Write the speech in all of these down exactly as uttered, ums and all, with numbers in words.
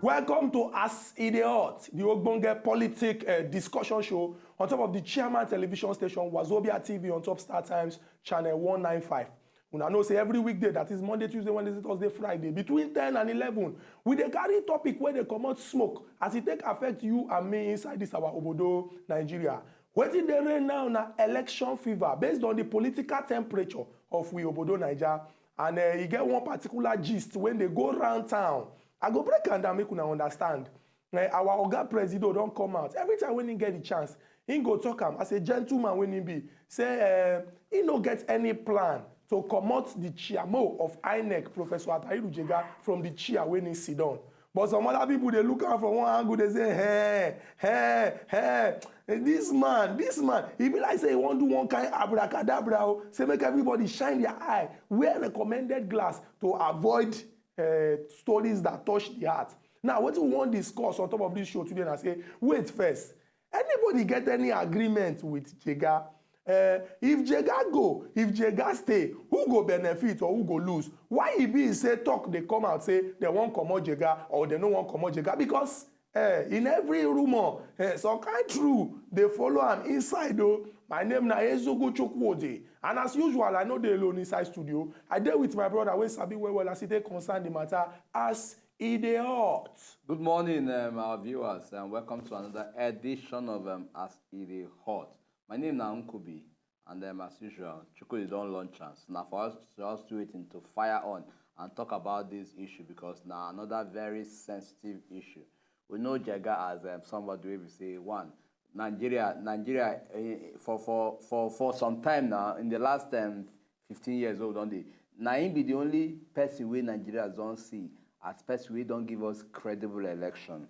Welcome to As E Dey Hot, the ogbonge politic uh, discussion show on top of the Chairman Television Station, Wazobia T V, on top Star Times channel one nine five. Una know say every weekday, that is Monday, Tuesday, Wednesday, Thursday, Friday, between ten and eleven, we dey carry topic wey dey comot smoke as e take affect you and me inside this our obodo, Nigeria. Wetin dey reign now na election fever based on the political temperature of we obodo Naija. And uh, e get one particular gist wey dey go round town. I go break am down make una understand. Eh, our oga Presido don come out. Every time when he get the chance, he go talk am as a gentleman when he be. Say uh, he no get any plan to comot the chairmo of INEC, Professor Atahiru Jega, from the chair when he sit down. But some other people, they look am from one angle, they say, hey, hey, hey, this man, this man, he be like say he wan do one kind abracadabra, oh, say make everybody shine their eye, wear recommended glass to avoid uh, stories that touch the heart. Now, what we wan discuss on top of this show today na say, wait first, anybody get any agreement with Jega? Uh, if Jega go, if Jega stay, who go benefit or who go lose? Why e be say talk dey come out say dem wan comot Jega or dem no wan comot Jega? Because uh, in every rumour, uh, some kind true dey follow am inside o. My name na Ezugu Chukwudi, and as usual, I no dey alone inside studio. I dey with my brother wey sabi well well as e take concern the matter as e dey hot. Good morning, um, our viewers, and welcome to another edition of um, As E Dey Hot. My name na Nkubi, and um, as usual, Chukwudi don launch us. Now for us to just do it to fire on and talk about this issue because now another very sensitive issue. We know Jega as um, somebody wey be say one, Nigeria, Nigeria eh, for for for for some time now, in the last um, fifteen years wey we don dey, na him be the only person wey Nigeria don see as person wey don give us credible election.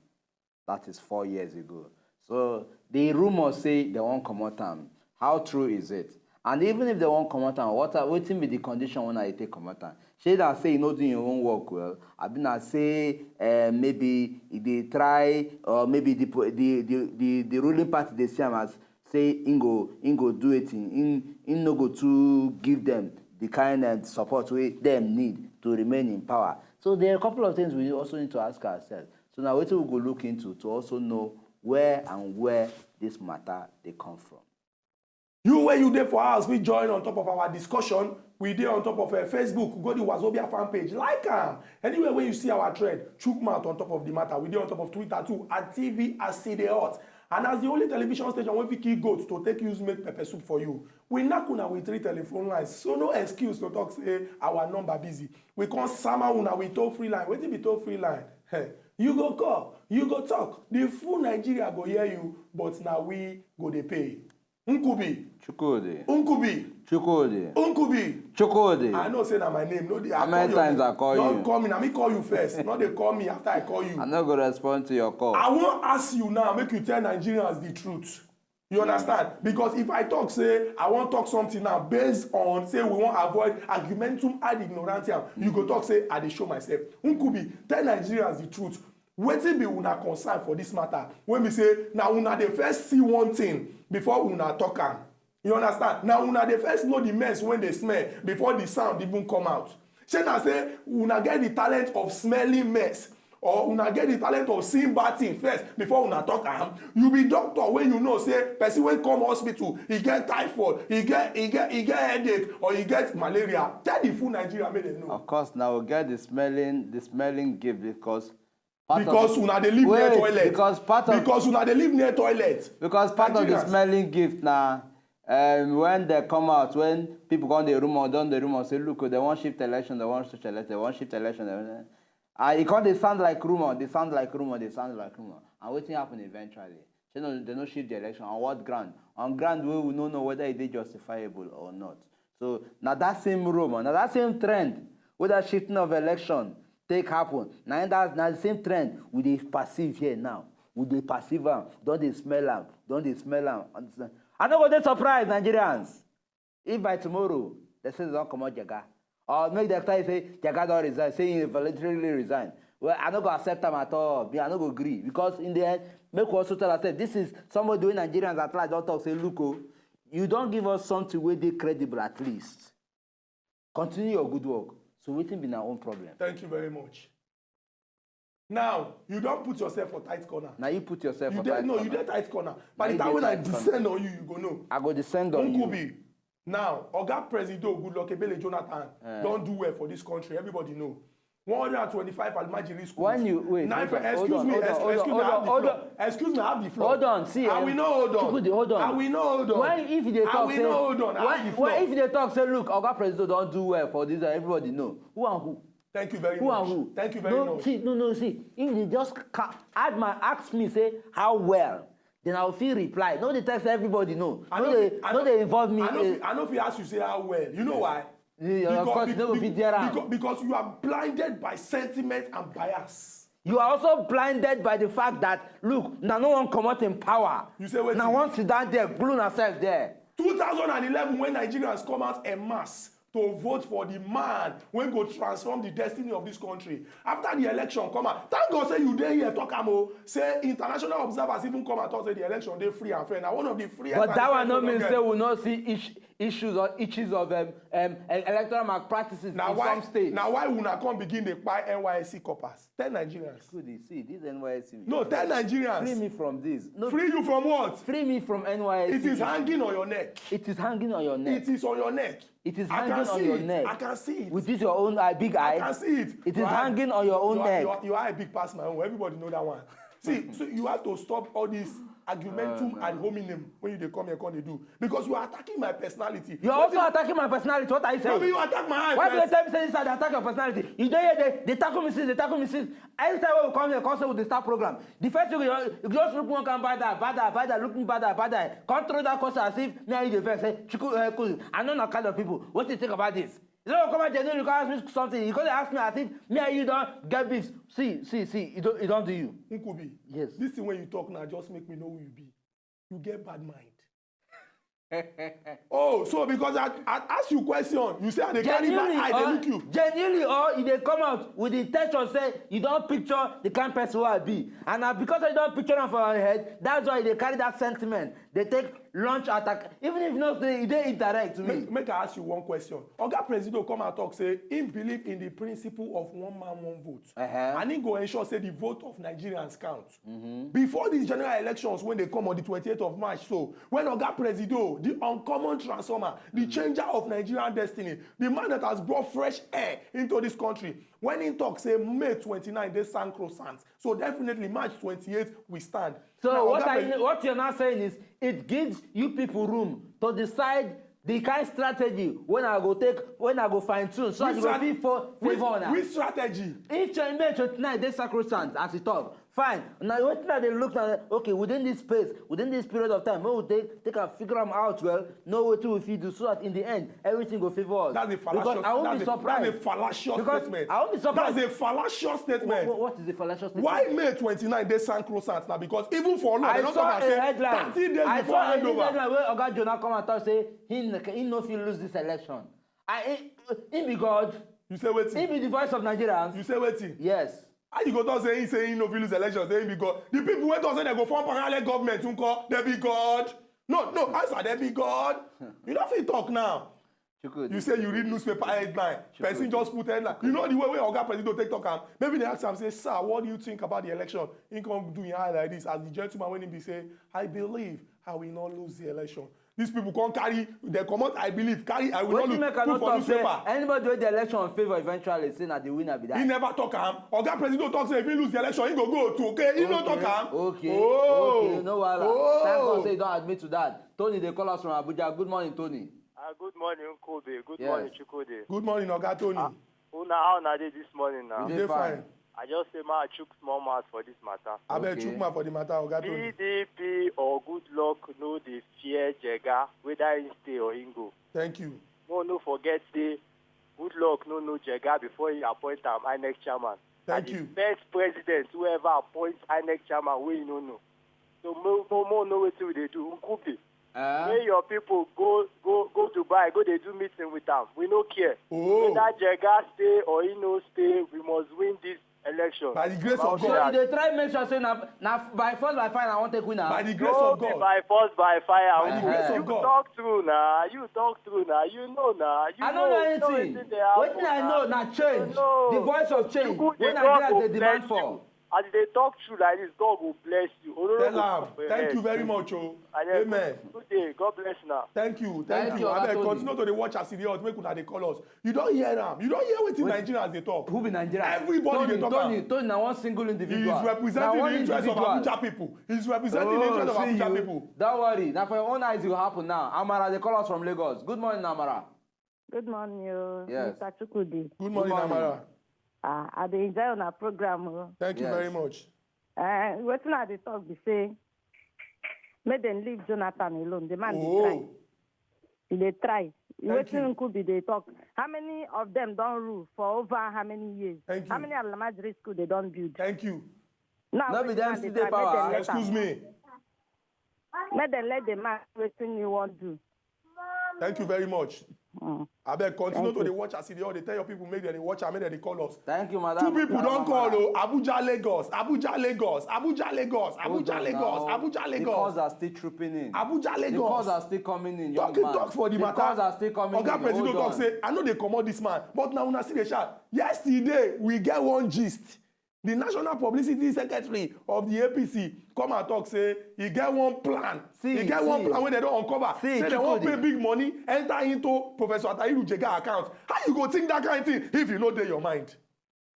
That is four years ago. So the rumour say dem wan comot am. How true is it? And even if dem wan comot am, what are, wetin be the condition wey una dey take comot am? Shey na say e no do im own work well, abi na say uh, maybe e dey try, or maybe the, the the the the ruling party dey see am as say im go im go do wetin im im no go too give dem the kind um, support wey dem need to remain in power. So there are a couple of things we also need to ask ourselves. So na wetin we go look into to also know where and where this matter dey come from. You where you dey for house, we join on top of our discussion. We dey on top of uh, Facebook. Go the Wazobia fan page, like am. Anywhere where you see our thread, chook mouth on top of the matter. We dey on top of Twitter too at T V as e dey hot. And as the only television station wey fit kill goat to take use make pepper soup for you, we knack una with three telephone lines. So no excuse to talk say our number busy. We come sama una with toll free line. Wetin be toll free line? Hey, you go call, you go talk. The full Nigeria go hear you, but na we go dey pay. Nkubi. Chukwudi. Nkubi. Chukwudi. Nkubi. Chukwudi. I know say na my name. No, dey. How many times I call you? Don't call me. Na me call you first. No dey call me after I call you. I no go respond to your call. I wan ask you now. Make you tell Nigerians the truth. You understand? Because if I talk say I wan talk something now based on say we wan avoid argumentum ad ignorantiam, you go talk say I dey show myself. Nkubi, tell Nigerians the truth. Wetin be una concern for this matter? When we say now una dey first see one thing before una talk am. You understand? Now una dey first know the mess when they smell before the sound even come out. Shey na say una get the talent of smelling mess or una get the talent of seeing bad thing first before una talk am? You be doctor wey you know say person wey come hospital, e get typhoid, e get e get e get headache, or e get malaria. Tell the full Nigeria make dem know. Of course, now we get the smelling the smelling gift because because una dey live near toilet because part of because una dey live near toilet. Because part of the smelling gift na um, when they come out, when people come the rumor, don the rumor say look, they wan shift election, they wan shift election, they wan shift election. They wan... Ah, e come dey sound like rumor, dey sound like rumor, dey sound like rumor. And wetin happen eventually? Say no, they no shift the election. On what ground? On ground wey we no know whether e dey justifiable or not. So na that same rumor, na that same trend wey that shifting of election take happen. Na im that na the same trend we dey perceive here now. We dey perceive am, don dey smell am, don dey smell am. Understand? I no go dey surprised, Nigerians, if by tomorrow they say they don comot Jega. Or make dem tell you say Jega don resign, say he voluntarily resign. Well, I no go accept am at all. Me, I no go gree, because in the end, make we also tell ourselves, this is somebody wey Nigerians at large don talk say, look o, you don give us something wey dey credible at least. Continue your good work. So wetin be na own problem? Thank you very much. Now, you don put yourself for tight corner. Na you put yourself You for dey tight no, corner. You dey tight corner. Na By the you time dey when I tight corner. Descend on you, you go know. I go descend on you. Nkubi. Now, Oga Presido Goodluck Ebele Jonathan Eh. Don do well for this country. Everybody know. One hundred and twenty-five Almajiri schools. When you wait, Nine hold on, excuse hold me, on, ex- hold on, excuse me, hold I on, have the hold floor. on. Excuse me, I have the floor. Hold on, see, I um, will not hold on. Chukwudi, hold on. I will not hold on. Why if they I talk will say not hold on. I why, have the why floor. If they talk say, look, Oga Presido don do well for this, uh, everybody know. Who and who? Thank you very Who much. And who? Thank you very No, much. See, no, no, see. If they just ca- add my ask me say how well, then I will feel reply. No, they text everybody know. I No, no they fit- I no no- they involve me. I no eh. fit- I no fit ask you say how well. You know why? Yeah, of course, you no go be- fit there am. Because, because you are blinded by sentiment and bias. You are also blinded by the fact that, look, na no one comot in power. You say wetin? Na one sit down there, glue yourself there. Two thousand and eleven, when Nigerians come out en masse to vote for the man wey go transform the destiny of this country. After the election come out, thank God say you dey here talk am o. Say international observers even come and talk say the election dey free and fair. Na one of the freest But and that one fair no mean election. Say we no see ish- issues or issues of um, um, e- electoral malpractices Na in why some states. Na why una come begin dey kpai N Y S C coppers? Tell Nigerians. Good, you see, this N Y S C. No, tell Nigerians. Free me from this. No, Free you from what? Free me from N Y S C. It is hanging on your neck. It is hanging on your neck. It is on your neck. It is I can hanging see on your it. neck. I can see it. With this your own uh, big I eye. Can see it. It is You are- hanging on your own you are- neck. You are, you are a big pass my own. Everybody know that one. See, so you have to stop all this argumentum Uh, ad hominem when you dey come here come dey do, because you are attacking my personality. You're also attacking my personality. What are you No, saying? you attack my eye Why do you first. Tell me say this? They attack your personality. You dey here, they, they tackle me since, they tackle me since. Every time we come here, come say we dey start program. The first thing you, you just look one kind bad eye, bad eye, bad eye, looking bad eye, bad eye. Come throw that question as if me and you dey vex. Say, Chuku, uh, Kuzu, I know that kind of people. What do you think about this? You don't come out genuinely, you come ask me something. You go dey ask me as if me and you don't get beef. See, see, see, you don't, you don't do you. Nkubi, Yes. This thing when you talk now just make me know who you be. You get bad mind. Oh, so because I, I ask you question, you say I dey carry my eye, dey look you. Genuinely, or you dey come out with the intention say you don picture the kind person wey I be, and na because I don picture am for your head, that's why you dey carry that sentiment. They take launch attack, even if not say e dey indirect to me. Make, make I ask you one question. Oga Presido come and talk say him believe in the principle of one man, one vote. Uh-huh. And he go ensure say the vote of Nigerians count. Before these general elections when they come on the twenty-eighth of March, so when Oga Presido, the uncommon transformer, the changer of Nigerian destiny, the man that has brought fresh air into this country, when he talk say May twenty-nine dey sacrosanct, so definitely March twenty-eighth we stand. So Now, what Oga are Presi- you, what you're now saying is it gives you people room to decide the kind strategy when I go take, when I go fine tune, so I Which go strat- fit for which- favor una. Which strategy? If twenty-nine dey sacrosanct as e talk, fine. Now wetin I dey look na, okay, within this space, within this period of time, make we take take am figure am out well, know wetin we fit do so that in the end everything go favour us. That's a fallacious. Because I won't That's be a, surprised. That's a fallacious Because statement. I won't be surprised. That's a fallacious statement. What, what is the fallacious statement? Why May twenty-nine dey sacrosanct now? Because even for law, I they don't saw talk a and say headline. thirty days I before saw a handover. Headline where Oga Jonah come and talk say he n- he no fit lose this election. I he, he be God. You say wetin? He be the voice of Nigerians. You say wetin? Yes. How you go talk say he say he no fit lose election, say he be God? The people wey talk say they go form parallel government, nko, they be God? No, no, answer, they be God. You no fit talk now. Chukwudi. You say you read newspaper headline. Chukwudi. Person just put headline. You know the way wey Oga Presido take talk am. Maybe they ask am say, "Sir, what do you think about the election?" He come do him eye like this as the gentleman when he be say, "I believe I will not lose the election." These people come carry, they comot, "I believe," carry, "I will not Wetin lose," make I put no for talk say newspaper. Anybody wey the election favour eventually say na the winner be He that. Never talk am. Oga Presido talk say if he lose the election, he go go to, okay. He no talk am. Okay. Oh. Okay. No wahala. Oh. Thank God say you don admit to that. Tony dey call us from Abuja. Good morning, Tony. Ah, good morning, Nkobe. Good Yes. Morning, Chukwudi. Good morning, Oga Tony. Ah, una, how una dey this morning now? We You dey dey fine. Fine. I just say ma chook small mouth for this matter. Abeg Okay. Chook mouth for the matter, Oga Tony. P D P or Goodluck no dey fear Jega, whether he stay or he go. Thank you. No, no forget say Goodluck no know Jega before he appoint am INEC chairman. Thank Na the you. First president who ever appoint INEC chairman wey he no know. So mo mo mo know wetin we dey do. Nkubi, Make your people go go go Dubai, go dey do meeting with am. We no care. Oh. Whether Jega stay or he no stay, we must win this election. By the grace of God. So you dey try make sure say na na by force by fire I wan take win am. By the grace of God. By force by fire. By the grace of God. You talk true na. You talk true na. You know na. You I don't know anything. Wetin I know na change. The voice of change wey Nigeria dey demand for. As you dey talk true like this, God go bless you. Tell am. Thank you very much o. Amen. Good day. God bless una. Thank you. Thank you. Abeg, continue to dey watch as e dey hot. Make una dey call us. You don hear am. You don hear wetin Nigerians dey talk. Who be Nigerians? Everybody dey talk am. Tony, Tony na one single individual. He is representing the interest of Abuja people. He is representing the interest of Abuja people. Don't worry. Na for your own eyes e go happen now. Amara dey call us from Lagos. Good morning, Amara. Good morning, o, Mister Chukwudi. Good morning, Amara. Ah, I dey enjoy una program o. Thank you very much. Eh, wetin I dey talk be say, make dem leave Jonathan alone. The man dey try. He dey try. Wetin Nkubi dey talk? How many of them don rule for over how many years? Thank you. How many Alamajiri school they don build? Thank you. Now no be dem still dey power. Excuse me. Make dem let the man wetin he wan do. Thank you very much. Abeg, continue to dey watch as e dey hot. Dey tell your people make dem dey watch am, make dem dey call us. Thank you, madam. Two people don call o. Abuja, Lagos. Abuja, Lagos. Abuja, Lagos. Abuja, Lagos. Abuja, Lagos. The calls are still trooping in. Abuja, Lagos. The calls are still coming in, young man. Talk for the matter. The calls are still coming in. Oga President talk say, I no dey comot this man, but na una still dey shout. Yesterday, we get one gist. The national publicity secretary of the A P C come and talk say e get one plan. E get one plan wey dem don uncover. Say dem wan pay big money, enter into Professor Atahiru Jega account. How you go think that kind thing if you no dey your mind?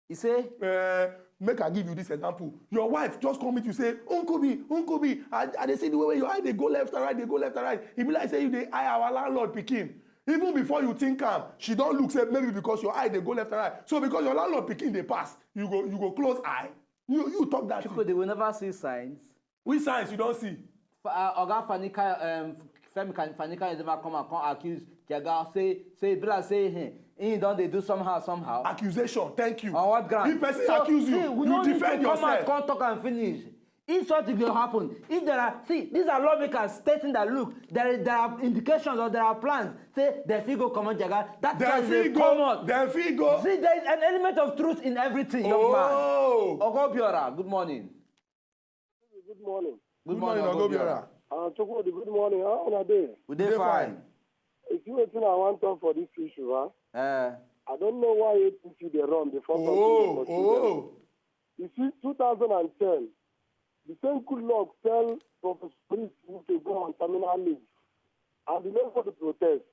He say, eh, make I give you this example. Your wife just come meet you say, Uncle B, Uncle B, I, I dey see the way wey your eye dey go left and right, dey go left and right. E be like say you dey eye our landlord pikin. Even before you think am, she don look say maybe because your eye dey go left and right. So because your landlord pikin dey pass, you go you go close eye. You you talk that thing. Chukwudi, we never see signs. Which signs you don see? Oga Fanika, um, Femi Fanika never come and come accuse Jega say say e be like say he don dey do somehow somehow. Accusation, thank you. On what ground? If person accuse you, you defend yourself. Come out, come talk and finish. If something will happen, if there are, see, these are lawmakers stating that look, there, there are indications or there are plans. Say they fit go comot Jega. That's why they come out. They fit go. See, there is an element of truth in everything, young man. Oh. Oga Obiora, good morning. Good morning. Good morning, Oga Obiora. Uh, Chukwudi, good morning. How una dey? We dey fine. You see wetin I wan talk for this issue, huh? Eh. I don't know why A P C dey run before something dey pursue them. You see, two thousand and ten, the same good luck tell Professor Chris to go on terminal leave. And nobody protest.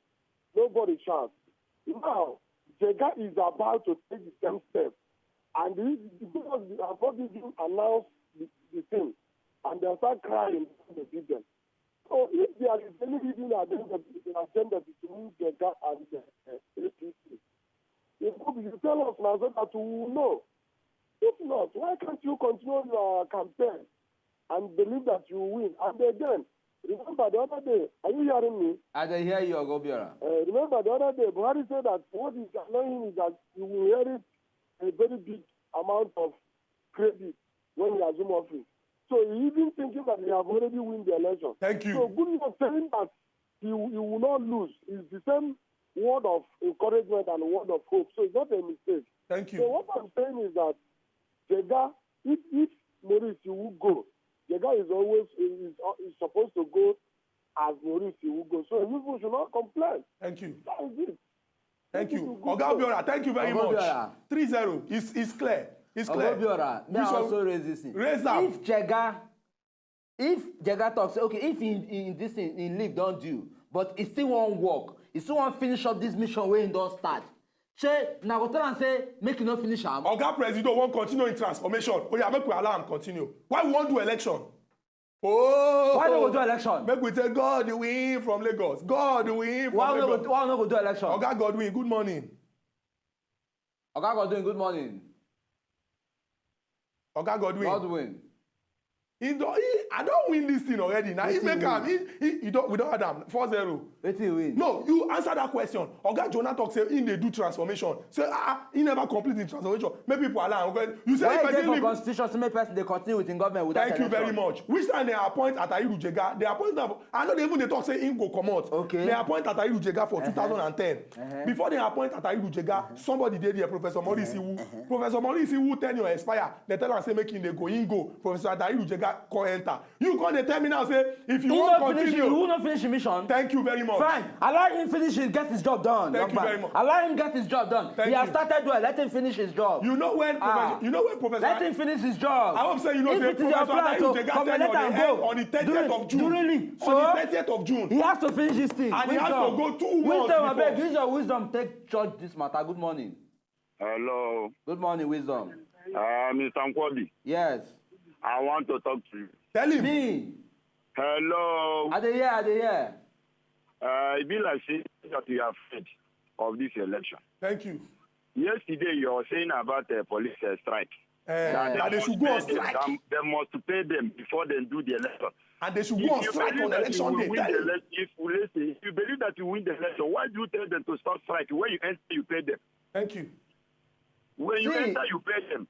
Nobody shout. Now, Jega is about to take the same step. And the, the, because the, I've not even announced the, the thing. And they'll start crying when they beat them. So if there is any hidden agenda, the agenda between Jega and the uh, A P C, it could be you tell us now so that we will know. If not, why can't you continue your campaign and believe that you will win? And again, remember the other day, are you hearing me? I dey hear you, Oga Obiora. Uh, remember the other day, Buhari said that what is annoying is that you will inherit a very big amount of credit when you assume office. So he even thinking that he have already win the election. Thank you. So good luck saying that he, he will not lose. It's the same word of encouragement and word of hope. So it's not a mistake. Thank you. So what I'm saying is that Jega, if, if Maurice, you will go, Jega is always is, is supposed to go as Maurice, you will go. So you people should not complain. Thank you. That is it. Thank you. Oga Obiora, thank you very much. Three zero. It's, it's clear. It's clear. Oga Obiora, may I also raise this thing? Raise am. If Jega, if Jega talk say, okay, if in, in this thing, in leave don due, but he still wan work, he still wan finish up this mission wey he don start, shey na go tell am say make he no finish am? Oga Presido wan continue in transformation. Oya, make we allow am continue. Why we wan do election? Oh, why no go do election? Make we say Godwin from Lagos. Godwin from Lagos. Why we no go do election? Oga Godwin, good morning. Oga Godwin, good morning. Oga Godwin. Godwin. He don, he, I don win this thing already. Na he Wetin make you am. win? He, he, he don, we don add am four zero. Wetin you win? No, you answer that question. Oga Jonah talk say he dey do transformation. Say, ah, ah, he never complete the transformation. Make people allow am. Okay? You say Why if e dey person for leave. Constitution say make person dey continue with im government without Thank you very election? Much. Which time they appoint Atahiru Jega? They appoint am. I no dey even dey talk say he go comot. Okay. They appoint Atahiru Jega for Uh-huh. two thousand and ten. Uh-huh. Before they appoint Atahiru Jega, somebody dey there, Professor Maurice Iwu. Professor Maurice Iwu tenure expire. They tell am say make him dey go, he go. Professor Atahiru Jega come enter. You come dey tell me now say if you He wan no finish. He continue. Will not finish his mission. Thank you very much. Fine. Allow him finish it. Get his job done. Thank Young you man. Very much. Allow him get his job done. Thank He has you. Started well. Let him finish his job. You know when Ah. Professor, you know when Professor. Let him finish his job. I hope say you know If say it is your Professor plan Atahiru to Jega come and tenure let am dey end go on the thirtieth during, of June. During leave. On the So thirtieth of June. He has to finish this thing. And he has to Wisdom. Go two months Wisdom, before. Abeg, use your wisdom. Take judge this matter. Good morning. Hello, Good morning, Wisdom. uh, Mister Nkwobi. Yes. I want to talk to you. Tell him. Me. Hello. I dey hear. I dey hear. Uh, it be like say that you are afraid of this election. Thank you. Yesterday you were saying about the police uh, strike. Uh, that they should go on strike. They must pay them before they do the election. And they should go on strike on election day. Tell him. If, listen, if you believe that you win the election, why do you tell them to stop strike? When you enter, you pay them. Thank you. When you See, enter, you pay them.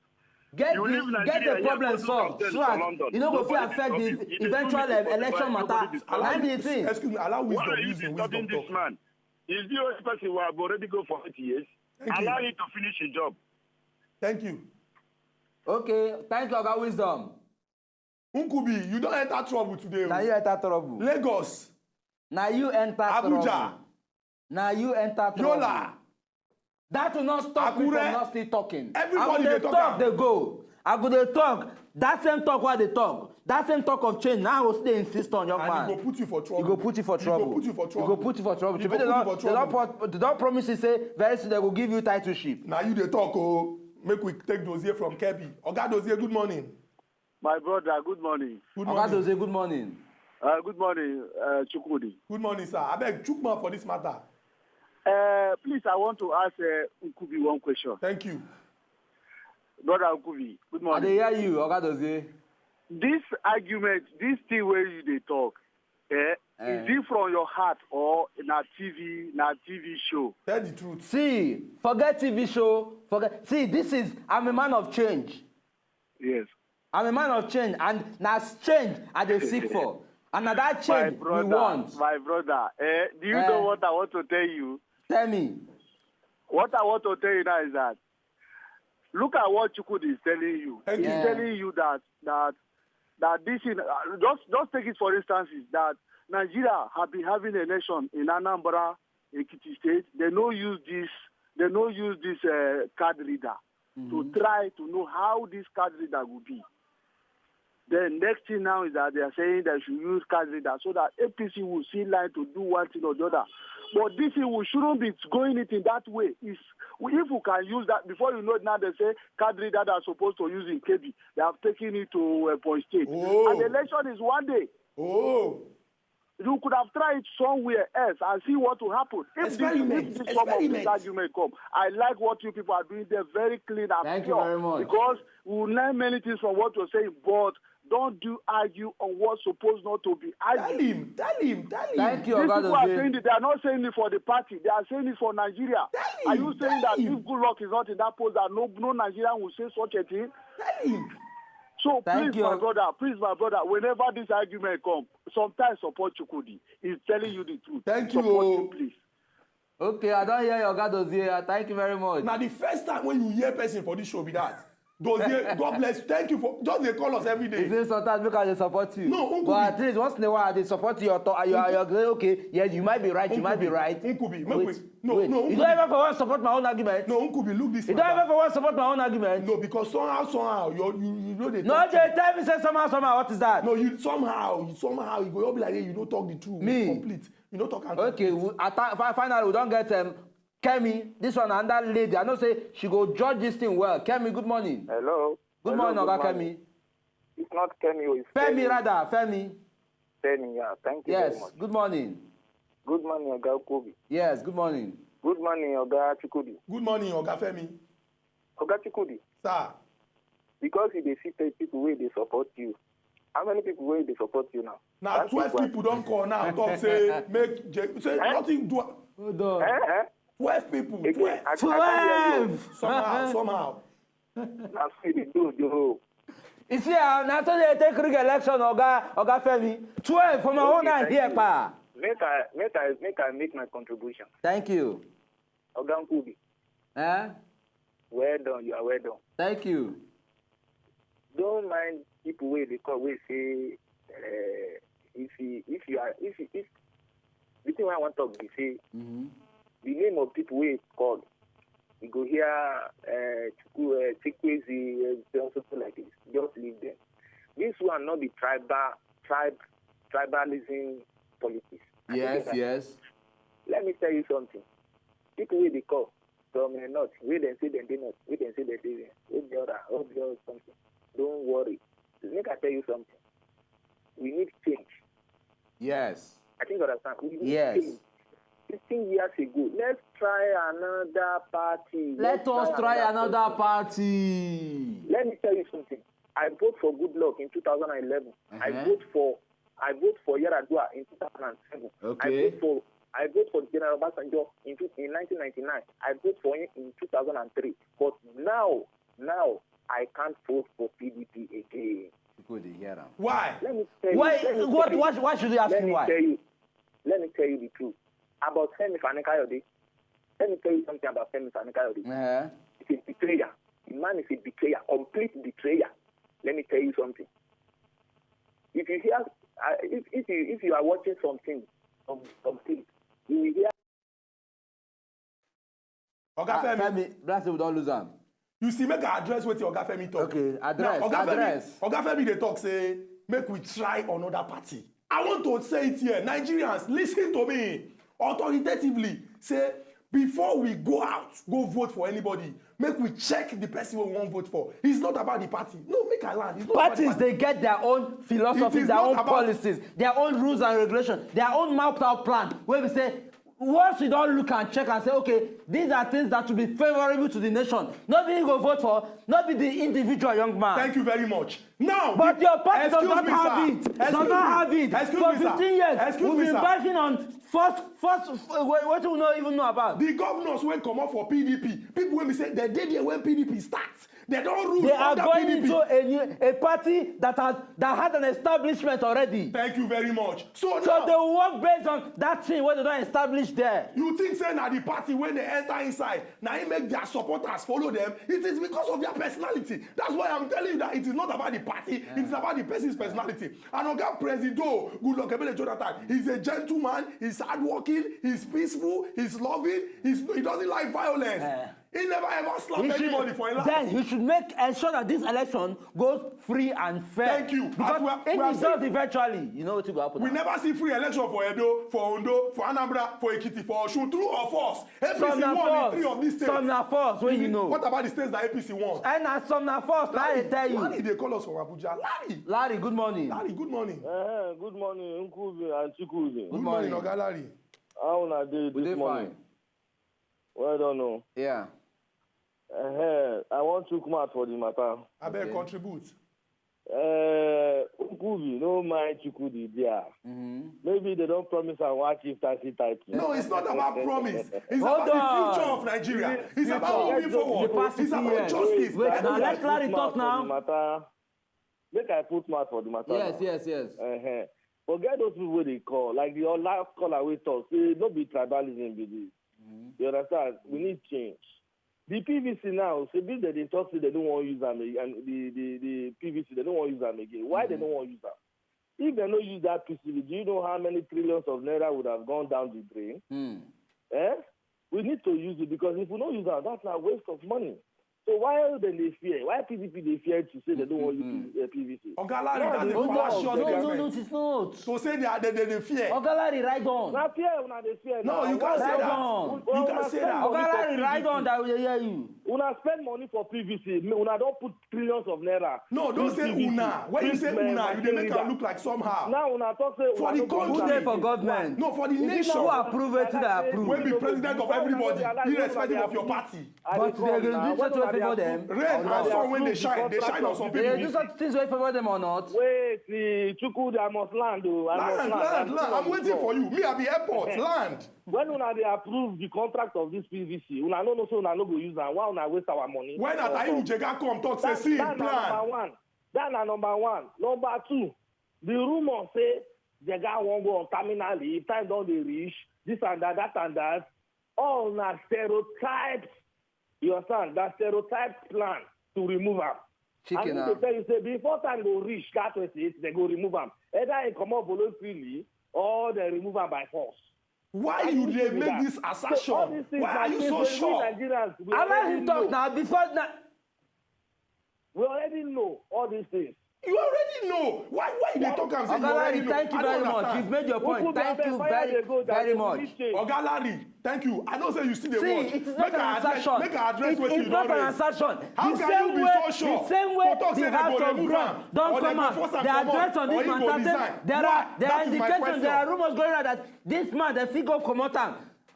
Get You the leave get Nigeria the here, problem go do solved something so for that London. You no go fit Nobody affect disturb the you. If you eventual do this, election nobody matter. disturb Na you. the thing. Excuse me. Allow Why wisdom. are you Use the disturbing wisdom this talk. Man? He's the only person who have already go for eight years. Thank Allow you. Him to finish his job. Thank you. Okay, thank you, Oga Wisdom. Nkubi, you don enter trouble today. Na O. You enter trouble. Lagos, Na you enter Abuja, trouble. Na you enter trouble. Yola. That will not stop me Akure. From not still talking. Everybody I go dey dey talk talk, am. Dey go. I go dey talk. That same talk wey I dey talk. That same talk of change. Now I go still insist on, young And man. He go put you for trouble. He go put you for trouble. He go put you for He trouble. Go put you for trouble. He Shebi go they put you don for they don trouble. Put, they don promise you say very soon they go give you titleship. Na you dey talk o. Make we take Dozie from Kebbi. Oga Dozie, good morning. My brother, good morning. Good Oga morning. Dozie, good morning. Uh, good morning, uh, Chukwudi. Good morning, sir. Abeg, chook mouth for this matter. Uh, please, I want to ask uh, Nkubi one question. Thank you. Brother Nkubi, good I morning. Dey hear you, Oga Dozie. This argument, this thing where you dey talk, eh, Eh. Is it from your heart or na T V, na T V show? Tell the truth. See, forget T V show. Forget. See, this is. I'm a man of change. Yes. I'm a man of change, and na change I dey seek for, and na that My change brother, we want. My brother, eh, do you Eh. Know what I want to tell you? Tell me. What I want to tell you now is that look at what Chukwudi is telling you. Thank He's you. Yeah. Telling you that that that this in uh, just just take it for instance is that Nigeria have been having election in Anambra, Ekiti State. They no use this. They no use this uh, card reader to try to know how this card reader will be. Then next thing now is that they are saying they should use card reader so that A P C will see line to do one thing or the other. But this thing we shouldn't be going it in that way. Is if we can use that before you know it now they say card reader that are supposed to use in K B, they have taken it to uh, Ebonyi State. Oh. And the election is one day. Oh. You could have tried it somewhere else and see what will happen. If Experiment. This, if this some of this Experiment. Argument come, I like what you people are doing. They're very clean and Thank you pure very much. Because we learn many things from what you're saying, but don't do argue on what's supposed not to be Tell argued. Him. Tell him. Tell him. Thank you, These Oga people are Dozie. Saying it. They are not saying it for the party. They are saying it for Nigeria. Tell Are him, you saying tell that him. If Goodluck is not in that post, that no, no Nigerian will say such a thing? Tell him. So Thank please, you. My brother, please, my brother, whenever this argument comes, sometimes support Chukwudi. He's telling you the truth. Thank you, Support oh. Him, please. Okay, I don hear your Oga Dozie. Thank you very much. Na the first time when you hear person for this show be that. Dozie, God bless you. Thank you for just dey call us every He day. Say sometimes make I dey support you. No, Uncle But B. At least once in a while I dey support you. Your talk, you are, you are okay. Yes, you might be right. You might be right. Uncle B, make Wait, we no wait. no You Uncle don't B. Ever for once support my own argument. No, Uncle B, look this You matter. Don't ever for once support my own argument. No, because somehow somehow you you you know they No, talk. They tell me say somehow somehow. What is that? No, you somehow you somehow you go be like hey, you no talk the truth. Me? Complete. You no talk am. Okay, we, at, fi- finally we don get um, Kemi. This one another lady. I know say she go judge this thing well. Kemi, good morning. Hello. Good Hello, morning, good Oga morning. Kemi. It's not Kemi, it's Femi Femi. Rather, Femi. Femi, yeah. Thank you Yes. Very much. Good morning. Good morning, Oga Kobi. Yes. Good morning. Good morning, Oga Chukwudi. Good morning, Oga Femi. Oga Chukwudi, Sir, because you dey see pe- people wey dey support you, How many people wey dey support you now? Na twelve people don call now talk say make J- say nothing do. Hold on. Eh? Eh? Twelve people. Again, Twelve. I, I can't hear you. Twelve. Somehow, somehow. Na so e dey do, do. You see, ah, na so they take rig election, Oga, Oga Femi. Twelve for my own Okay, eye thank here, you. pa. Make I make I make I make my contribution. Thank you. Oga Nkubi, Eh? Well done, you are well done. Thank you. Don't mind people wey dey call wey say uh, if you if you are if you, if the thing wey I wan talk be say Mm-hmm. the name of people wey call, you go hear uh, Chukwu, uh, Chukwueze, uh, something like this. Just leave them. This one not be tribal tribe tribalism politics. I think Yes, that- yes. Let me tell you something. People wey dey call from uh, north, wey dem say dem dey north, wey dem say dem dey uh, Obiora, Obiora something. Don't worry. Make I tell you something. We need change. Yes. I think you understand. We need Yes. change. Fifteen years ago, let's try another party. Let us try another party. Let me tell you something. I vote for Good Luck in two thousand eleven. I Uh-huh. vote for I vote for Yar'Adua in two thousand seven. Okay. I vote for I vote for General Obasanjo in, two, in nineteen ninety-nine. I vote for him in two thousand three. But now, now I can't vote for P D P again. People dey hear am. Why? Let me tell Why? you. Let me What? tell you- Why? Why should you ask Let me me why? tell you. Let me tell you the truth about Femi Fani-Kayode. Let me tell you something about Femi Fani-Kayode. Eh? He's a betrayer. The man is a betrayer, complete betrayer. Let me tell you something. If you hear, uh, if, if you if you are watching something, some, something, you will hear Oga Ah, Femi, Femi, Blast, we don lose am. you see, make I address wetin Oga Femi talk. Okay, address, Now, Oga address. Femi, Oga Femi dey talk say make we try another party. I want to say it here, Nigerians, listen to me authoritatively. Say before we go out, go vote for anybody. Make we check the person we wan vote for. It's not about the party. No, make I land. It's not about the Parties party. They get their own philosophy, It is their not own about policies, their own rules and regulations, their own mapped out plan. Where we say, once you don't look and check and say, okay, these are things that will be favorable to the nation. Not be you go vote for, not be the individual young man. Thank you very much. Now, But your party does excuse not me, have sir. it. Does Excuse not me. have it. Excuse For me, sir. fifteen years, Excuse we've me, been sir. bashing on first, first, what, what we don't even know about. The governors wey comot for P D P, people wey be say dem dey there when P D P start, dem don rule They are under going P D P. into a new a party that has that has an establishment already. Thank you very much. So, So now, they will work based on that thing where they don't establish there. You think say na the party when they enter inside, na im make their supporters follow them? It is because of their personality. That's why I'm telling you that it is not about the party. It is about the person's personality. And Oga Presido, Goodluck Ebele Jonathan, he's a gentleman, he's hardworking, he's peaceful, he's loving, he's, he doesn't like violence. Eh. He never ever slapped He should- anybody for a laugh. Then he should make ensure that this election goes free and fair. Thank you. Because As we are- if we are it does eventually, you know what will happen. We never see free election for Edo, for Ondo, for Anambra, for Ekiti, for Osun. True or false? A P C Some na won in false. Three of these states. Some na false when you know. What about the states that A P C won? And na some na false. Now I tell you. Larry dey call us from Abuja. Larry. Larry, good morning. Larry, good morning. Uh, good morning, Nkuzi and Chikuzi. Good morning, morning. Oga Larry. How una dey We this dey morning? Fine. Well done, no. Yeah. Uh, I want to come out for the matter. Abeg Okay. Contribute. Uh, Nkuzi, no mind Chukudi there. Mm-hmm. Maybe they don't promise and watch if taxi title. No, it's not about promise. It's Hold about the on. future of Nigeria. It's about Future. moving forward. The past It's about fifteen years. justice. Wait, Make now I let put Larry mouth talk for now. The matter. Make I put mouth for the matter. Yes, now. Yes, yes. Uh-huh. Forget those people wey dey call. Like the last caller wey talk, say no be tribalism be this. You understand? We need change. The P V C now, say this dem dey talk say they don't want use am ag- and the the the P V C they don't want use am again. Why they don't want use am? If they no use that P C V, do you know how many trillions of naira would have gone down the drain? Hmm. Eh? We need to use it because if we no use am, that's a waste of money. So why dem dey fear? Why P D P dey fear to say they don't want use uh, P V C? Oga Larry, No, that's they a don't. fallacious No, no, statement. no, it's not. To say they are, they, they, they fear. Oga Larry, ride on. Na fear una dey fear. No, Now. you can't say Ride that. on. You can't say that. Oga Larry, ride on that we dey hear you. Una spend money for P V C. Una don put trillions of naira. No, don't say una. When you say una, you dey make am look like somehow. Now una talk say for the country. Who dey for government? No, for the nation. Who approve wetin dem approve? Wey be president of everybody, irrespective of your party. But dem dey do something wey favor dem. Rain and sun wey dey shine, dey shine on some people. Dem dey do something wey favor dem or not? Wait, Chukwudi, I must land o. Land, land, land. I'm waiting for you. Me, I be airport. Land. When una dey approve the contract of this P V C, una no know say una no go use am. Why una waste our money? When Atahiru Jega come talk say see him plan. That na number one. That na number one. Number two, the rumor say Jega wan go on terminal leave, time don dey reach, this and that, that and that. All na stereotypes. You understand? That stereotype plan to remove am. Chicken. I need to tell you say before time go reach that twenty-eight, they go remove am. Either he comot voluntarily or they remove am by force. Why you dey make this assertion? Why are you so sure? Allow him talk now. Before now, we already know all these things. You already know. Why why you dey talk am say you already know? Thank you very much. You've made your point. Thank you very very much. Oga Larry, thank you. I know say you still dey watch. See, it is not an assertion. Make I address wetin you don raise. It's not an assertion. How can you be so sure? The same way the House of Grant don come out, they address on this matter say there are there are indications, there are rumors going around that this man dem fit go comot am.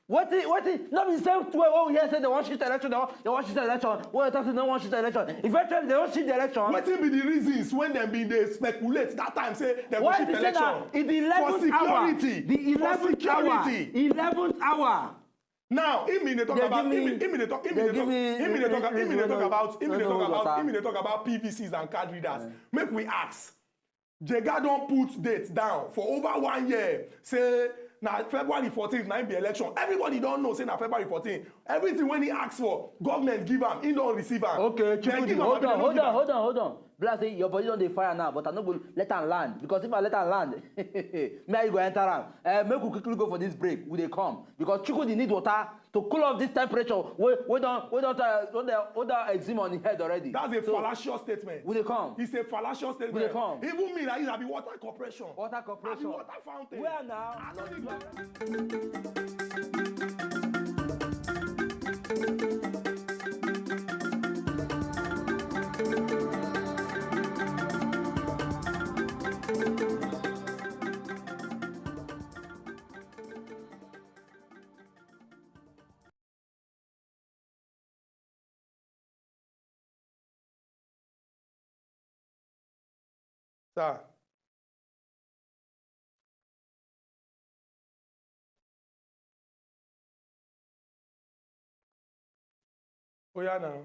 Wetin wetin no be the same way wey we hear say dem wan shift election, dem wan dem wan shift election, wey dem talk say dem wan shift election. Eventually dem wan shift the election. Wetin be the reasons when dem bin dey speculate that time say dem go shift election? Why be say na in the eleventh hour? The eleventh hour. Eleventh hour. Now him bin dey talk about him bin dey talk him bin dey talk him bin dey talk him bin dey talk about him bin dey talk about him bin dey talk about P V Cs and card readers. Make we ask. Jega don put date down for over one year, say na February fourteen na im be election. Everybody don know say na February fourteen. Everything wey he ask for, government give am, he don receive am. Okay, Chukwudi, hold on, hold on, hold on, hold on. Be like say your body don dey fire now, but I no go let am land, because if I let am land, me and you go enter am. Uh, make we quickly go for this break. We dey come because Chukwudi need water to cool off this temperature wey wey don wey don uh, wey don wey don exim on him head already. That's a fallacious statement. We dey come. It's a fallacious statement. We dey come. Even me, like, I be water corporation. Water corporation. I be water fountain. Where now? I don't need water. Sir. Oya now.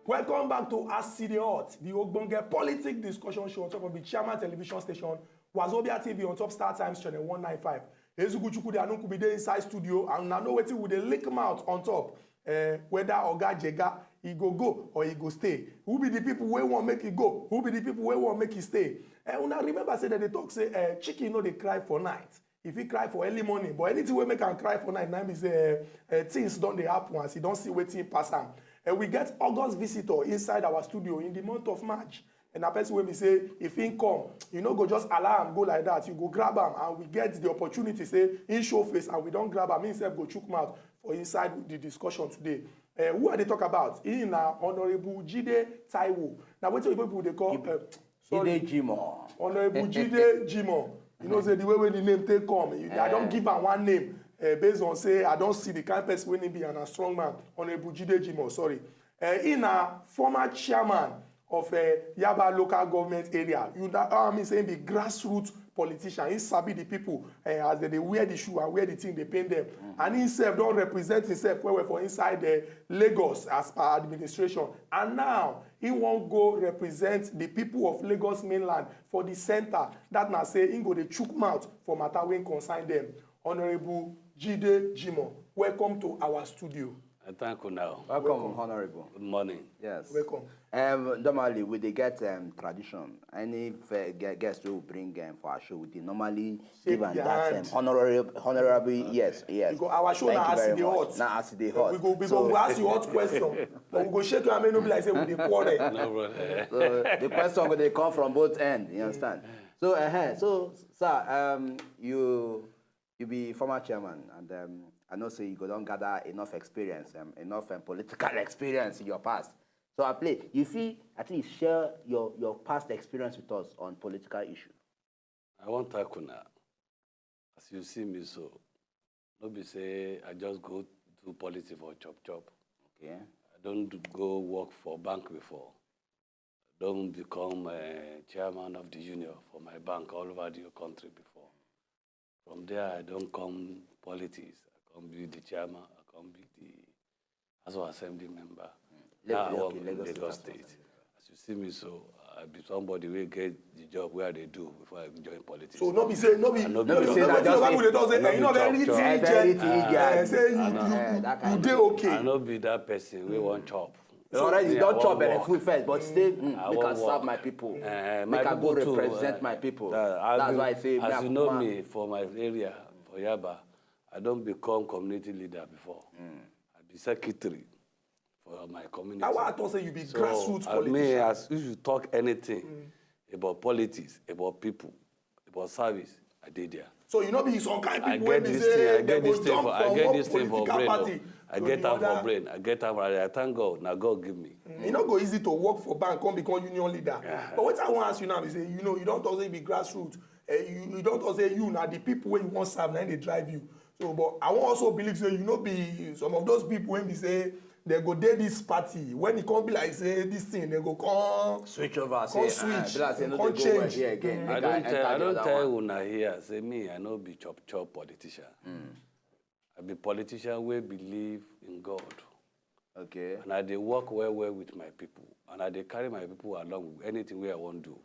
Welcome back to As E Dey Hot, the ogbonge politic discussion show on top of the Chairman Television Station, Wazobia T V on top Star Times Channel one nine five. Ezugu Chukwudi Anukubi dey inside studio, and I know wetin we dey lick mouth on top. Uh, whether Oga Jega, he go go or he go stay. Who be the people wey wan make he go? Who be the people wey wan make he stay? Uh, una remember say dem dey talk say uh, chicken no dey cry for night. If he cry for early morning, but anything wey make am cry for night, na be say uh, uh, things don dey happen as he don see wetin pass am. And we get August visitor inside our studio in the month of March. And na person wey be say if he come, you no go just allow am go like that. You go grab am, and we get the opportunity say he show face, and we don grab am. Himself go chook mouth for inside the discussion today. Uh, who I dey talk about? He na Honourable Jide Taiwo. Na wetin oyibo people dey call uh, sorry, Jide Jimo. Honourable Jide Jimo. You know say the way wey the name take come, you, I don give am one name uh, based on say I don see the kind person wey he be, and a strong man. Honourable Jide Jimo, sorry. Uh, he na former chairman of uh, Yaba local government area. You know, I mean say he be grassroots politician. He sabi the people uh, as they dey wear the shoe and where the thing dey pain them. And he himself don represent himself well well for inside uh, Lagos as per administration. And now he wan go represent the people of Lagos mainland for the center. That na say he go dey chook mouth for matter wey concern them. Honourable Jide Jimo, welcome to our studio. I thank you now. Welcome, Honourable. Good morning. Yes. Welcome. Um, normally, we dey get um, tradition. Any fe- ge- guest we bring um, for our show, we dey normally Shake give am their that um, hand. Honourable, honourable, yes, yes. Because our show Thank na you as e very dey much. Hot. Na as e dey hot. We go, we So- go ask you hot question, but we go shake your hand, make no be like say we dey quarrel. No problem. So the question go dey come from both end, you understand? So, uh, so, sir, um, you you be former chairman, and um, I know say you go don gather enough experience, um, enough um, political experience in your past. So I play. You fit at least share your your past experience with us on political issue. I wan thank una. As you see me so, no be say I just go do politics for chop chop. Okay. I don do- go work for bank before. Don become uh, chairman of the union for my bank all over the country before. From there, I don come politics. I come be the chairman. I come be the House of Assembly member. Now I Lagos- work okay, in Lagos Lagos State. State. As you see me so, I be somebody wey get the job wey I dey do before I join politics. So no be say no be I no no be be chop say chop. wetin oyibo people dey talk say I no eh, you be no chop very chop. intelligent. Very intelligent. Eh, say you I know. you Eh, that you kind dey of- okay. I no be that person wey wan chop. Already Me, you I don wan chop belle work. full first, but still mm, I make I wan serve work. my people. Eh, Make my I go people too, represent eh, my people. Uh, That's as why I you- say me as I you know come me for my area for Yaba, I don become community leader before. I be secretary for my community. Na why I talk say you be So, grassroots I mean, politician. As if you talk anything about politics, about people, about service, I dey there. So you no be some kind I people wey get be this say thing. I dem get go this thing jump for. I from get one this thing for political brain. party Oh. I to get the am for other. Brain. I get am for. I thank God. Na God give me. E no go easy to work for bank come become union leader. Yeah. But wetin I wan ask you now be say you know you don talk say you be grassroots. Eh, you, you don talk say you na the people wey you wan serve na im dey drive you. So but I wan also believe say you no be some of those people wey be say dem go dey this party when e come be like say this thing dem go come switch over. Come Say, ah, switch, be like say no come dey go well change. here again. I Make don enter tell. I the don other tell one. Una here. Say me, I no be chop chop politician. I be politician wey believe in God, Okay. and I dey work well well with my people, and I dey carry my people along with anything wey I wan do.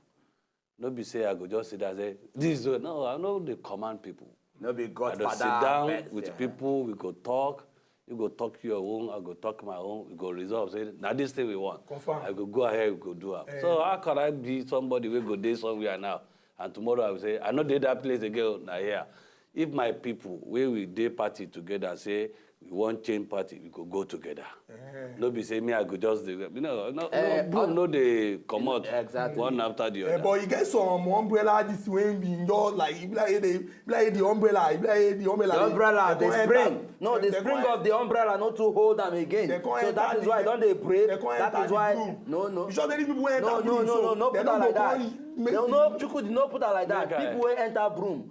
No be say I go just sit down say this way. No, I no dey command people. No be I dey godfather. sit down Person, with yeah. People. We go talk. You go talk your own. I go talk my own. We go resolve. Say na this thing we want. Confirm. I go go ahead. We go do am. So how can I be somebody wey go dey somewhere now and tomorrow I will say I no dey that place again. Na here. If my people wey we dey party together say we wan change party, we go go together. No be say me I go just dey. You know, no, Eh, no, broom no dey comot exactly. One after the Eh, other. But you get some umbrella this way be just like e be like e dey e be like e the umbrella e be like e the umbrella. The umbrella, They the come spring. enter- No, the they spring come- of the umbrella no too hold am again. They come So that enter is the- why I don dey break. they come That enter is the why. Broom. No, no. You sure say these people wey enter No, no, broom no, so no, no they put no am go like that. come make No, the- no, Chukwudi, no put am like that. Make I- People wey enter broom,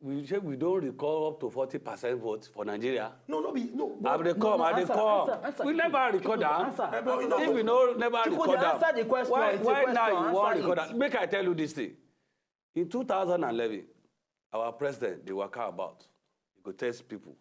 we say we don record up to forty percent vote for Nigeria. No, no be no. I dey come, I dey come. We never record am. If we no never record am, why why now you wan record am? Make I tell you this thing. In two thousand and eleven, our president dey waka about. He go test people.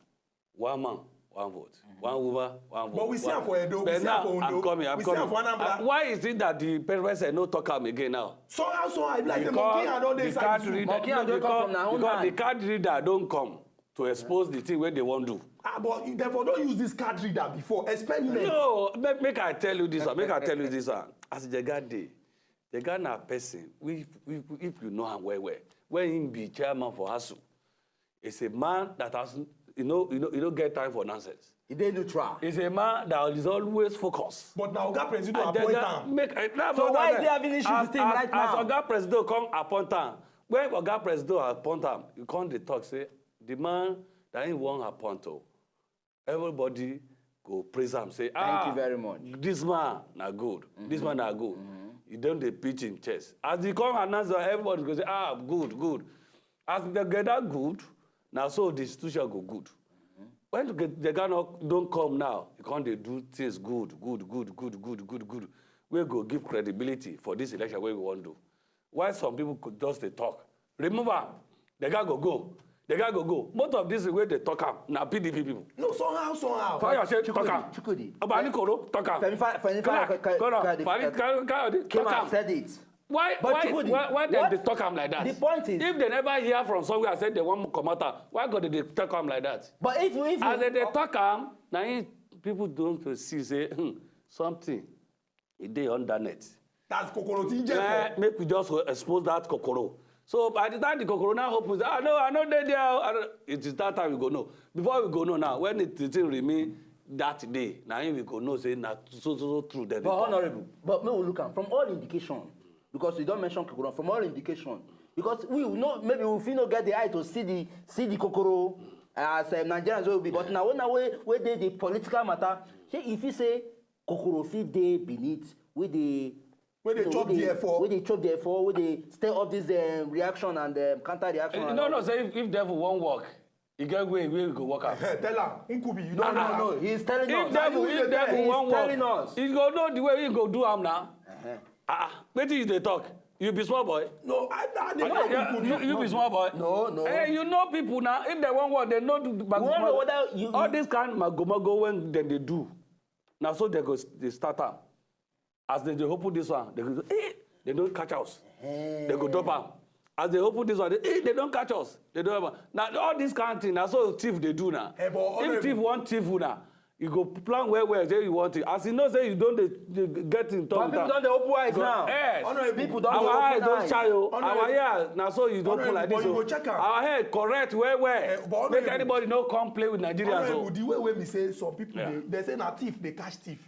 One man, one vote. One woman, one vote. But we see am for Edo, we see am for Ondo, we see am for Anambra. Why is it that the president no talk am again now? Somehow, somehow, I be like say monkey hand don dey inside the soup. Monkey hand don come from na own hand. Because the card reader don come to expose the thing wey they wan do. Ah, but dem for don use this card reader before. Experiment. No, make, make I tell you this one. Make I tell you this one. As Jega dey, Jega na person, if, if, if you know am well well, when he be chairman for ASUU, is a man that has, you know, you know, you don't get time for nonsense. He dey neutral. He's a man that is always focused. But now Oga Presido appoint am. Make, eh, that's what I said. So why is he having issues with him right now? As Oga Presido come appoint am, when Oga Presido appoint am, you come dey talk say the man that he wan appoint o, everybody go praise am say, ah, thank you very much, this man na good, this man na good. He don dey beat him chest. As he come announce am, everybody go say, ah, good, good. As they get that good, na so the institution go good. When the, the guy no don come now, he come dey do things good, good, good, good, good, good, good, wey go give credibility for this election wey we wan do. Why some people could just dey talk? Remove am. The guy go go. The guy go go. Most of this wey dey talk am na P D P people. No, somehow, somehow. Fayose talk am. Obanikoro talk am. Femi Fa-, Femi Fa-, Kayode, Femi Fa-, Kayode, Kayode, Kema talk am. Said it. Why, but why, why, why dem dey talk am like that? The point is, if they never hear from somewhere say they wan comot am, why go dey dey talk am like that? But if, if as they dey talk am, na him people don see say, hmm, something e dey under net. That's kokoro tí ń jẹ fọ. Eh, make we just expose that kokoro. So by the time the kokoro now open, say, ah, no, I no dey there o. I no, it is that time we go know. Before we go know now, when the, the thing remain that day, na him we go know say na so, so, so true dem dey talk. But Honourable, but make we look am from all indication, because you don mention kokoro, from all indication, because we know maybe we fit no get the eye to see the, see the kokoro as, um, Nigerians wey we be, but na wey, na wey, wey dey the political matter, shey you fit say kokoro fit dey beneath, wey dey, wey dey, you know, chop the efo, wey dey chop the efo, wey dey stir up this, um, reaction and, um, counter reaction. You no know say if, if devil wan work, e get way wey e go work am. Tell am, Nkubi, you don't know. No, no, no, he is telling us. If devil, if devil wan work, he go know the way he go do am now. Ah, ah, wetin you dey talk? You be small boy? No, I, I dey talk. You, you be small boy? No, no. Eh, you know people now. If they wan work, they know do, do, all this kind magomago when dem dey do. Na so they go s-, dey start am. As they dey open this one, they go, eh, they don catch us. They go drop am. As they open this one, they, eh, they don catch us. They don drop am. Na all this kind thing, na so thief dey do na. If thief wan thief una, you go plan well well say you want it. As you know say you don dey, dey get in touch with am. People don dey open eyes now. Yes. People don dey open eyes. Our eye don shine o. Our ear, na so you don put like this o. Our head correct well well. Make anybody no come play with Nigerians o. The way wey be say some people dey, they say na thief dey catch thief.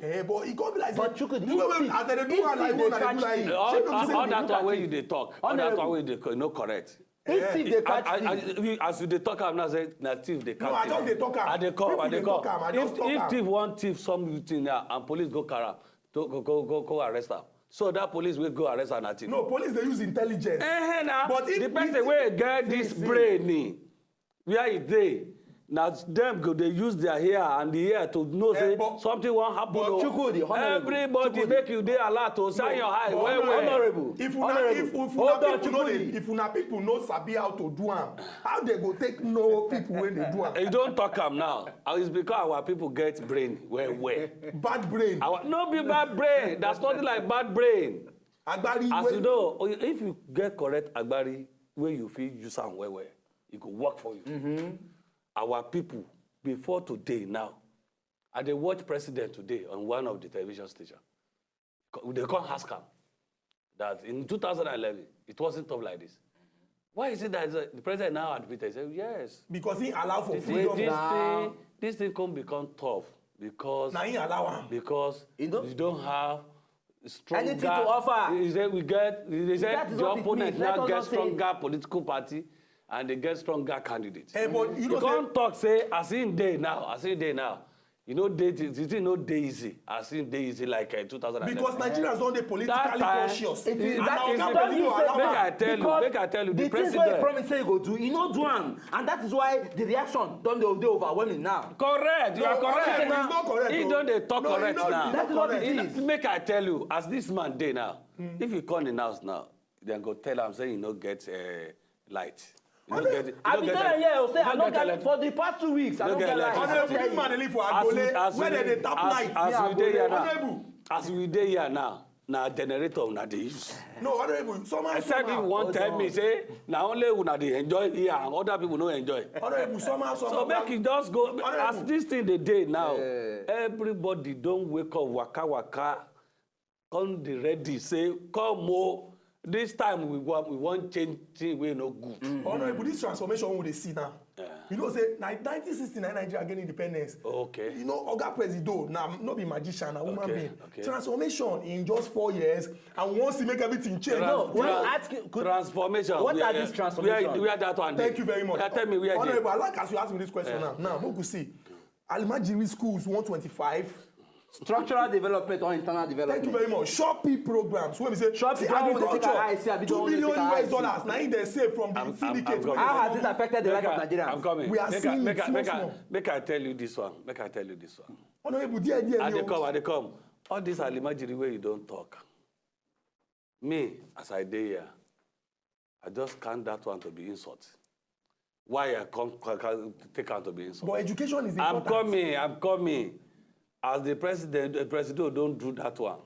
Eh, but e come be like say, but Chukwudi, the way wey as dem dey do am like, una dey do like, all that one wey you dey talk, all that one wey you dey talk, no correct. If thief dey catch thief. As you dey talk am now, say na thief dey catch thief. No, I just dey talk am. I dey come, I dey come. If thief wan thief something now and police go carry am, go, go, go, go arrest am. So that police wey go arrest am na thief. No, police dey use intelligence. Eh, eh, na. But the person wey get this brain, where e dey, na dem go dey use their ear and the ear to know say something wan happen o. Chukwudi, Honourable, everybody make you dey alert o, shine your eye well well. Honourable, if una, if, if una people no dey, if una people no sabi how to do am, how they go take know people wey dey do am? You don talk am now. It's because our people get brain well well. Bad brain. Our, no be bad brain. There's nothing like bad brain. Agbari. As you know, if you get correct agbari wey you fit use am well well, e go work for you. Our people, before today now, I dey watch president today on one of the television station. They come ask am that in two thousand and eleven, it wasn't tough like this. Why is it that the president now admitted? He said, yes. Because he allow for freedom. This thing, this thing come become tough because, na he allow am, because you don't have stronger, anything to offer. He said we get, he said the opponent now get stronger political party and they get stronger candidate. Eh, but you know, come talk say as he dey now, as he dey now, You know, dey the thing no dey easy as im dey easy like uh, two thousand and eleven. Because Nigerians don dey politically That time, conscious. It is- And that our is- oga don't president you go say- allow Make am. I tell you, Because make I tell you, the the things wey you president. Promise say you go do, you no do am, and that is why the reaction don dey dey overwhelming now. Correct, you are No, correct. Honorable, it's not correct, He oh. Don dey talk No, correct no, now. it's not That is what correct. it is. Make I tell you, as this man dey now, if he come in house now, dem go tell am say he no get uh, light. He no Honorable, get, he I no be get telling ele- you, say he I no no get ele- get for the past two weeks. I no no get get electricity. light. Honorable, this man dey live for As we- Agboole, as where we- dem dey tap as- light. As Yeah, we dey here Agboole. now, Honorable. As we dey here now, na generator una dey use. No, Honorable, somehow, Except if you somehow. wan Hold tell on. Me say na only una dey enjoy here and other people no enjoy. Honorable, somehow, somehow. So make you just go as Honorable. This thing dey dey now. Eh. Everybody don wake up, waka waka, come dey ready say come o. This time we wan we wan change thing wey no good. Honorable, this transformation we dey see now. Yeah. You know say na nineteen sixty-nine Nigeria gain independence. Okay. You know, Oga Presido, na no be magician, na woman Okay, being. okay. Transformation in just four years, and we wan see make everything change. Trans- No, we trans- ask you, could- transformation. what where- are these transformation? Where, where that one dey? Thank you very much. Oya, tell me where e dey. Honorable, I like as you ask me this question Yeah. now. Now, make we see. Almajiri schools one twenty-five. Structural development or internal development. Thank you very much. Shopping programs. When we say Shopping see program wey dey take agriculture, eye see, abi two don dey billion take eye U S see. Dollars. Now they save from the I'm- I'm- syndicate. I'm coming. How has this affected the life of Make I- Nigerians? I'm coming. We are Make I- seeing make it I- make small, I- small. Make I tell you this one. Make I tell you this one. Honorable, there, there, I there. dey come. I dey come. All this Alimajiri wey you don talk. Me, as I dey here, I just count that one to be insult. Why I come ca- ca- take am to be insult? But education is I'm important. Coming. I'm coming. As the president, the president don do that one.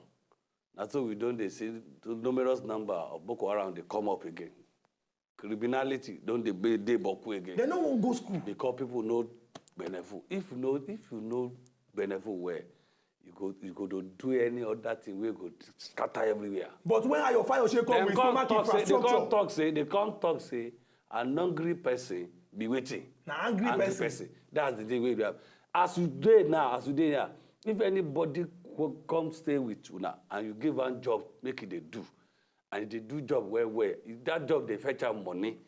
Na so we don dey see numerous number of Boko Haram dey come up again. Criminality don dey be- dey boku again. They no wan go school. Because people no benefit. If no, if you no benefit well, you go you go to do any other thing wey go scatter everywhere. But when Ayo Fayose come Dem with come stomach talk say, they come infrastructure, talk say, they come talk say, an hungry person be waiting. Na angry person. That's the thing we have. As you dey now, as you dey here, if anybody co- come stay with una and you give am job, make e dey do, and e dey do job well well, if that job dey fetch am money,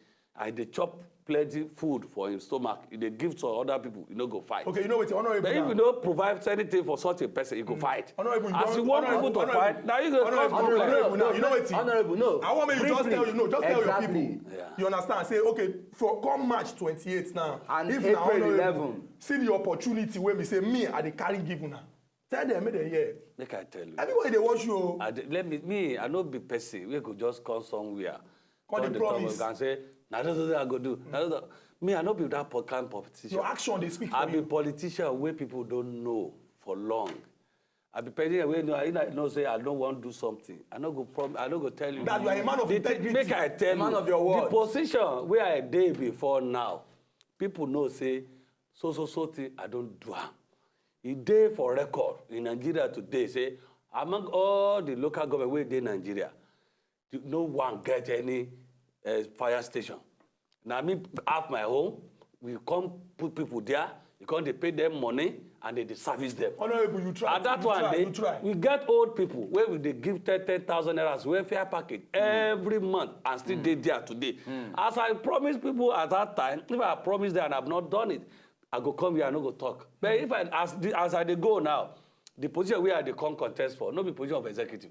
and e dey chop plenty food for him stomach, e dey give some other people, e no go fight. Okay, you know what, Honorable. But if Now, you no provide anything for such a person, e go fight. Honorable, you As don't- you want Honorable, people to Honorable, fight, now you go Honorable, cause problem. Honorable, now, you know what? Honorable, no. I want make you just Briefly. Tell you, no, just tell your Exactly. People. Yeah. You understand? Say, okay, for come March twenty-eighth now, And if April na Honorable, eleven. See the opportunity wey be say me I dey carry give una. Tell them, make dem hear. Make I tell you. Everybody dey watch you. O. I dey, let me, me, I no be person wey go just come somewhere, Come come dey dey talk promise. And say, "Na this thing I go do." Na this thing." Me, I no be that po- kind politician. Your action dey speak for I be you. Politician wey people don know for long. I be politician wey know, I know say I no wan do something. I no go prom, I no go tell you. That you are a man of The thing- integrity. Make I tell A man you. Of your word. The position wey I dey before now, people know say so so so thing I don do am. E dey for record in Nigeria today say among all the local government wey dey Nigeria, the- no one get any uh, fire station. Na me have my own. We come put people there. You come dey pay them money and they dey service them. Honorable, you try. And that you one try, dey, you try. We get old people wey we dey give ten ten thousand naira welfare package every month and still dey there today. As I promise people at that time, if I promise them and I've not done it, I go come here, I no go talk. But if I as the, as I dey go now, the position wey I dey come contest for, no be position of executive.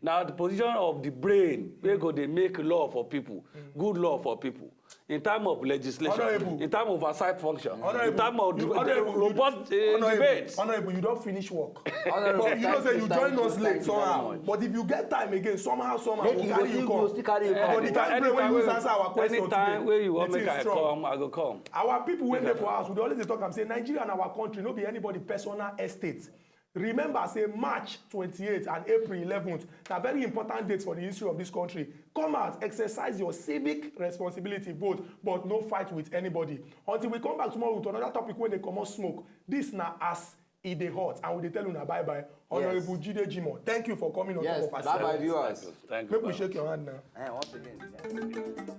Now the position of the brain wey go dey make law for people, good law for people. In time of legislation, Honorable. In time of oversight function, in Honorable, time of you- the- Honorable, you- robust uh, Honorable, debate. Honorable, you don finish work. Honorable, But you know thank say you, you thank join you, us thank late you somehow. very much. But if you get time again, somehow, somehow, Make we you carry go you go come. still carry you But come. the time frame wey you use Anytime- answer our question anytime today, wey you wan the make thing I strong. Come, I go come. Our people wey Make dey I for come. House, we dey always dey talk am say Nigeria na our country, no be anybody personal estate. Remember say March twenty-eighth and April eleventh na very important dates for the history of this country. Come out, exercise your civic responsibility, vote, but no fight with anybody. Until we come back tomorrow with another topic wey dey comot smoke. This na As E Dey Hot, and we dey tell una bye bye. Honorable Jide Jimoh, thank you for coming on Yes, top of As E bye Dey bye, Hot. viewers. Thank you. Make we Baba. Shake your hand now. Eh, once again.